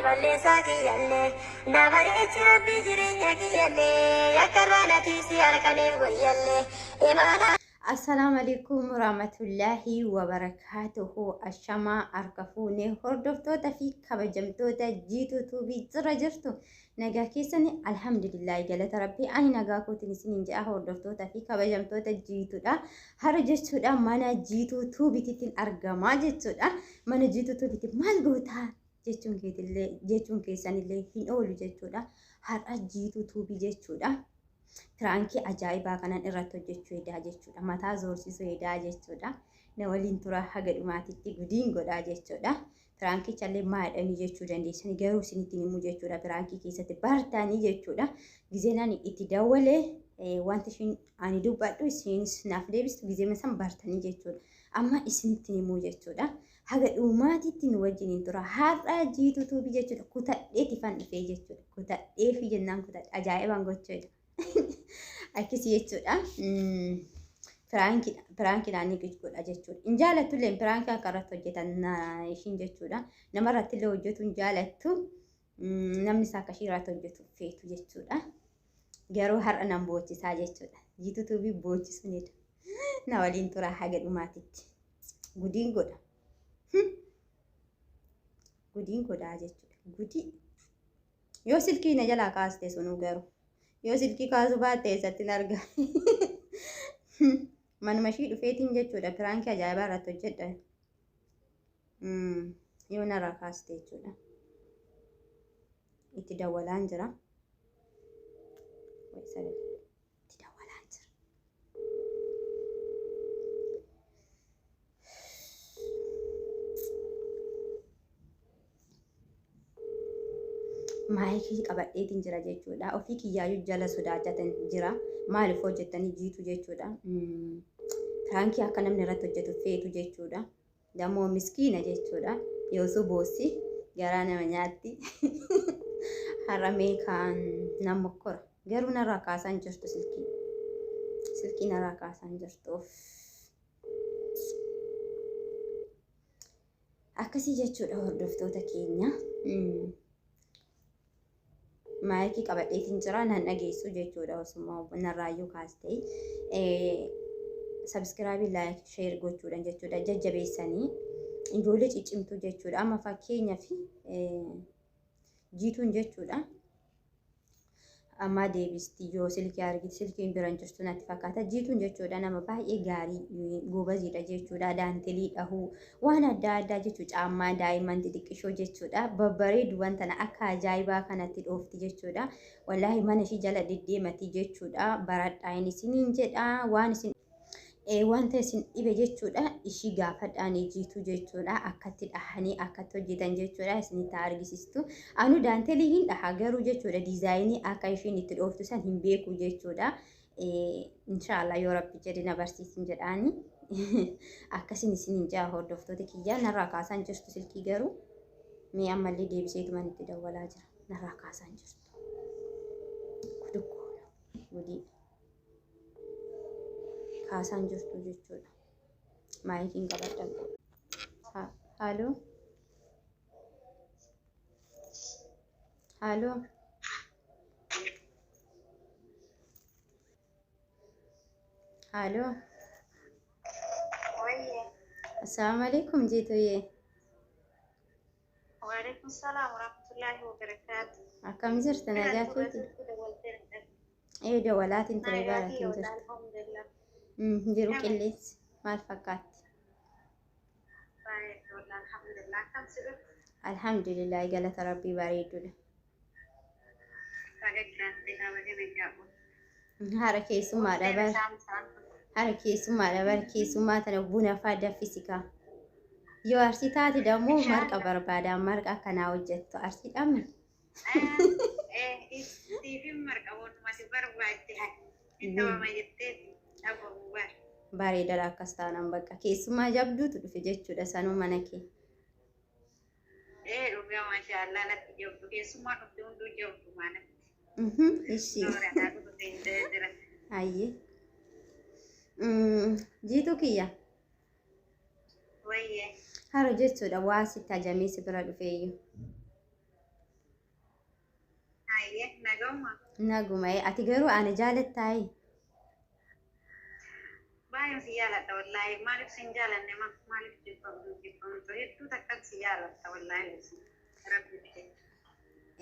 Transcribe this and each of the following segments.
Balleessaa kiyyallee na bareechi Rabbi jireenya kiyyallee yakkarraa na tiisi halkaniif guyyallee imaanaa. Assalaamu alaikum warahmatullaahi wabarakaatuhu. Ashamaa harka fuunee hordoftoota fi kabajamtoota Jiituu Tuubii jira jirtu. Nagaa keessani? Alhamdulillaahi, galata Rabbii, ani nagaa kootiin isiniin jedha hordoftoota fi kabajamtoota Jiituudha. Hara jechuudha mana Jiituu Tuubitittiin argamaa jechuudha. Mana Jiituu Tuubiti maal gootaa jechuun keetillee jechuun keessanillee hin oolu jechuudha. Har'a Jiituu Tuubii jechuudha. Piraankii ajaa'ibaa kanan irratti hojjechuu edaa jechuudha. Mataa zoorsisuu edaa jechuudha. Na waliin turaa haga dhumaatitti gudiin godhaa jechuudha. Piraankichallee maadhanii jechuu dandeessanii garuu isinitti himuu jechuudha. Piraankii keessatti bartanii jechuudha. Gizeen ani itti dawwalee wanti ishiin ani dubbadhu isinis naaf deebistu gizee san bartanii jechuudha. Amma isinitti himuu jechuudha. Haga dhumaatitti nu wajjiniin tura. Har'a Jiituu Tuubii jechuudha. Kutadheeti fan dhufee jechuudha. Kutadhee fi jennaan kutadhe ajaa'ibaan gochuudha. Akkasii jechuudha. Piraankiidhaan ni godha jechuudha. Hin jaalattu illee piraankii akka irratti hojjetan ishiin jechuudha. Nama irratti illee hojjetu hin jaalattu. Namni isaa akka ishii irratti hojjetu feetu jechuudha. Garuu har'a nan boochisaa jechuudha. Jiituu Tuubii boochisuu ni Na waliin tura haga dhumaatitti. Gudiin godha. Gudiin godhaa jechuudha. Gudii. Yoo silkii na jalaa kaaste sunuu garuu. Yoo silkii kaasuu baatte eessatti hin arga. Manuma ishii dhufeetiin jechuudha. Piraankii ajaa'ibaa irratti hojjedha. Yoo narraa kaaste jechuudha. Itti dawwalaan jira. Itti dawwalaan jira. Maayikii qabadheetiin jira jechuudha. Ofii kiyyaayyuu jala sodaachatan jira. Maaliif hojjettanii Jiitu jechuudha. Piraankii akka namni irratti hojjetu feetu jechuudha. Dammoo miskiina jechuudha. Yoosuu boossi garaa nama nyaatti. Har'a kaan nan mokkora. Garuu narraa kaasaan jirtu silkii. Silkii narraa kaasaan jirtu. Akkasii jechuudha hordoftoota keenya. Maayikii qabadheetiin jira nan dhageessu jechuudha osuma narraayyuu kaastee. Subscribe, like, share gochuudhaan jechuudha jajjabeessanii ijoollee ciccimtuu jechuudha. Amma fakkeenyaaf Jiituun jechuudha. Ammaa deebisti yoo silkii argite silkiin bira hin jirtu natti fakkaata. Jiituun jechuudha nama baay'ee gaarii goobaziidha jechuudha. Daantelii dhahuu waan adda addaa jechuudha. Caammaa daa'imman xixiqqishoo jechuudha. Babbareedu wanta akka ajaa'ibaa kanatti dhoofti jechuudha. Wallaahi mana ishii jala deddeemati jechuudha. Baradhaa inni isiniin jedha waan isin wanta isin dhibe jechuudha ishii gaafadhaanii Jiituu jechuudha akkatti dhahanii akkatti hojjetan jechuudha isinitti argisiistu. Anu daantelii hin dhaha garuu jechuudha diizaayinii akka ishiin itti dhooftu san hin beeku jechuudha. Inshaallah yoo Rabbi jedhe na barsiisin jedhaani. Akkasin isin hin jaa hordoftoota kiyyaa narraa kaasaan jirtu silkii garuu mee ammallee deebiseetuman itti dawwalaa jira narraa kaasaan jirtu. Kudukkoodha gudii. Kaasaan jirtu jechuudha. Maayikiin qabadha. Haaloo. Haaloo. Haaloo. Assalaamu alaikum Jiituyyee. Waalaikum salaam warahmatullahi wabarakatuh. Akkam jirta, nagaa keeti? Ee, dawalaatiin ture baaratiin jirtu. Alhamdulillah. Jiru qilleensi maal fakkaatti? Alhamdulillah. Akkam siru? Alhamdulillah, galata Rabbii, bareedduudha. Baga jiraatte, baga nagaa. Hara keessummaadha bar. Hara keessummaadha bar, keessummaa tana buna faa danfisi kaa. Yoo Arsii taate dammoo marqa barbaada, marqa akkanaa hojjettu Arsii dhammi. Siifin marqa wanumati barbaadde dhabama jettee dhabamu bar. Bareedaadha akkas taanaan bakka keessummaa jabduutu dhufe jechuudha sanuu mana kee. Ee dhugaa, maashaallah, natti jabdu keessummaa dhufte hunduu jabdu maalatti. Ishi. Noora naa dhufe hin jira. Ayyee. Jiituu kiyya. Wayyee. Hara jechuudha waa sitti ajamee si bira dhufeeyyu. Hayyee naguma. Naguma ati garuu ana jaalattaayi? Baay'een si jaaladha wallaahi. Maaliif si hin jaalanne maaliif jibbamtu jibbamtu hedduu takkan si jaaladha wallaahi. Rabbi jecha.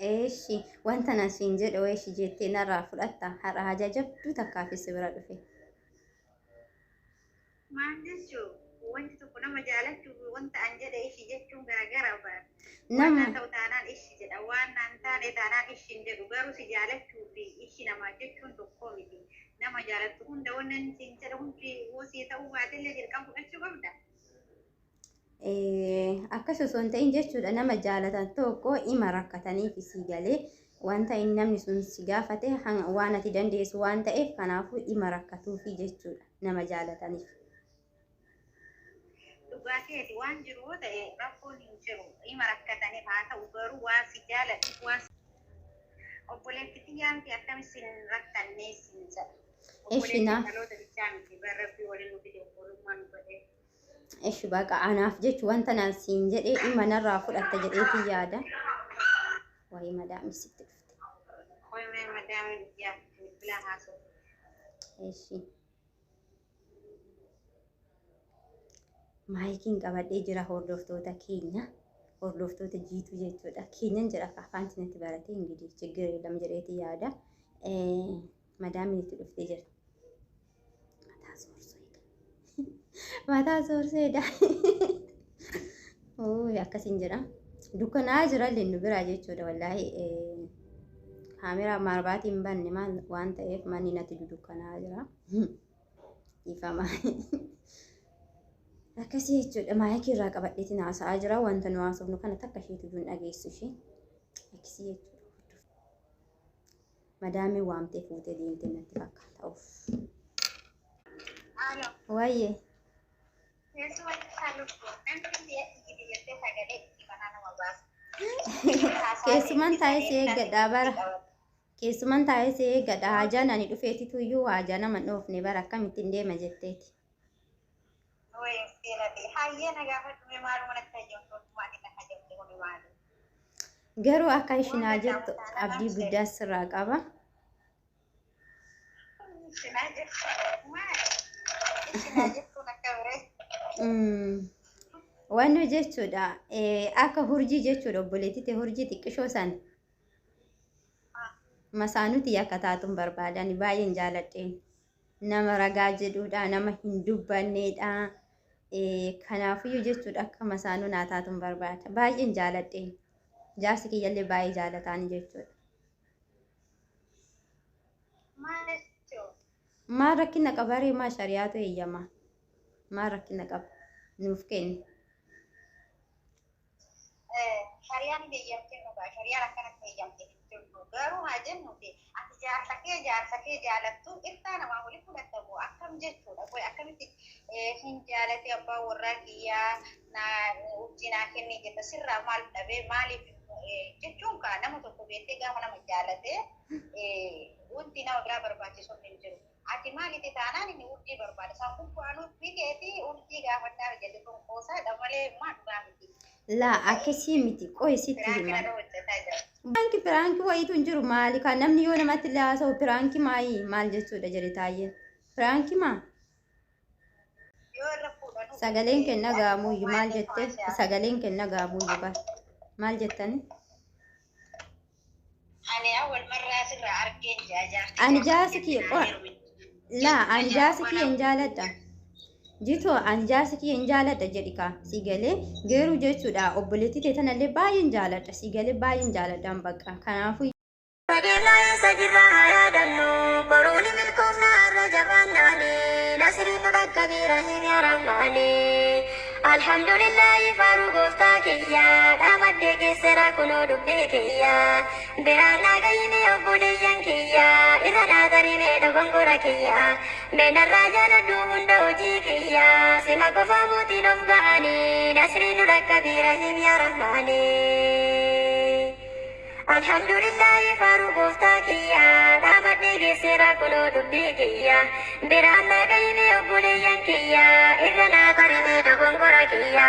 Eeshi wanta nan siin jedhe eeshi jettee narraa fudhatta har'a haja jabduu takkaafis si bira dhufe. Maal jechuun wanti tokko nama jaalachuuf wanta an jedhe ishi jechuun garagara bara. Waan Nama naan ta'u taanaan ishi jedha waan naan taane taanaan ishi hin jedhu garuu si jaalachuu fi ishi namaa jechuun tokko miti. Nama jaalattu hunda wanni inni siin jedhu hundi wosii ta'uu baatellee dirqama fudhachuu qabda. Akkas osoo hin ta'in jechuudha nama jaalatan tokko ima rakkataniif si galee wanta inni namni sun si gaafate waan ati dandeessu waan ta'eef kanaafuu ima rakkatuufi jechuudha nama jaalataniif. Dhugaa keeti waan jiru yoo ta'e rakkoon hin jiru. Ima rakkataniif haa ta'u garuu waan si jaalatuuf waan obboleetti xiyyaanti akkamitti sin rakkannee sin jedha. Eshi Obboleetti naaf dhaloota bichaa miti barrabbii waliin nu fide obbolummaa nu godhe. Eshi baqa anaaf jechu wanta naan siin jedhee dhimma narraa fudhatta jedheetii yaada. Wayii madaami sitti dhufte. Qoymee madaamiin yaa bilbilaa haasoo. Eshi maayikiin qabadhee jira hordoftoota keenya. Hordoftoota jiituu jechuudha. Keenyan jedha akka afaan sinatti baratee ingilii chiggir yelam jedheetii yaada. Madaamiin itti dhuftee jirti. Mataa soorseedha. Mataa soorseedha. Ooyi akkasiin jedha. Dukkanaa jira illee nu biraa jechuudha wallaahi. Kaameraa maarbaatii hin banne maal waan ta'eef manni natti dudukkanaa jira. Ifama. Akkasii jechuudha. Maayikii irraa qabadheetiin haasa'aa jira. Wanta nu haasofnu kana takka isheetu iyyuu hin dhageessu ishee. Akkasii jechuudha. Madaamii waamtee fuutee deemtee natti fakkaata. Uff. Alo. Wayyee. Keessuma isaa lubbu. Namni biyya iyyite jettee sagalee itti banaa nama baasa. Keessumaan taa'ee si eeggadhaa bara. Keessumaan taa'ee si eeggadha. Haajaan ani dhufeetitu iyyuu haajaa nama hin dhoofne bara akkamittiin deema jetteeti. Wayi seerate. Hayyee na gaafadhu mee maaluma natti hayyamtu ati na hayyamte kuni maali? Garuu akka ishiin Waan haa jettu danda'amu taanaan abdii namsee. guddaa sirraa qaba. Ishinaa jettu maali? Ishinaa jettuun akka biree. Wanni jechuudha akka hurjii jechuudha obboleettii ta'e hurjii xiqqishoo san masaanuti akka taatuun barbaadan baay'een jaaladheen. Nama ragaa jedhuudha nama hin dubbanneedha. Kanaafiyyuu jechuudha akka masaanuu naa taatuun barbaada. Baay'een jaaladheen. Jaarsi kiyyallee baay'ee jaalataan jechuudha. Maal jechuun? Maal rakkina qaba ree maa shari'aatu eeyyama? Maal rakkina qaba? Nuuf kenni. Shariyaan heeyyamtee dhugaa shariyaan akkanatti heeyyamte hin jirtu garuu haa jennuti ati jaarsa kee jaalattu irtaa namaa waliin fudhatamu akkam jechuudha qoy akkamitti hin jaalate abbaa warraa kiyyaa naa urjii naa kennee jetta sirraa maal dhabee maaliif jechuun kaa nama tokko beektee gaafa nama jaalate wanti nama biraa barbaachisu hin jiru. Ati maalitti taanaan inni urjii barbaada isaan kun bu'aan miteeti urjii gaafadhaa jedhe kun qoosaadha malee maa dhugaa miti. Laa akkasii miti qoy sitti Piraanki hima. narra hojjetaa jira. Piraanki piraanki wayiitu hin jiru maali kan namni yoo namatti illee haasa'u piraanki maayii maal jechuudha jedhe taayyeen. Piraanki maa? Yoo irra fuudhanuu Sagaleen kenna gaamuuyyu maal maal jette? Sagaleen kenna gaamuuyyu bar. Maal jettani? Ani awwal marraa sirraa argeen jira jaartii Ani jaarsa jaarsi kiyya kiyya naa qoa heerume. laa ani jaarsi Jaarsa kiyya hin jaaladha. Jitoo ani jaarsi kiyya hin jaaladha jedhi kaa si galee garuu jechuudha obboleettii tee tanallee baay'een jaaladha si galee baay'een jaaladhaan bakka kanaafuu Qajeelaa eessa jirra haa yaadannu boruu ni milkoofna har'a jabaannaani nasriin nu dhaqqabee rahiim yaa rahmaani alhamdulillahi faaruu gooftaa kiyya dhaabadhee keessara kunoo dubbii kiyya biraan naa gayine obboleeyyan kiyya irra dhaatarimee dogongora kiyya beenarraa jaaladhu hunda hojii kiyya sima qofaa mootiin of ga'anii nasriin nu dhaqqabee rahiim yaa rahmaani. Alhamdulillahi faaruu gooftaa kiyya dhaabadhee geesseera kunoo dubbii kiyya biraan naa gayine obboleeyyan kiyya irra naa tarimee dogongora kiyya.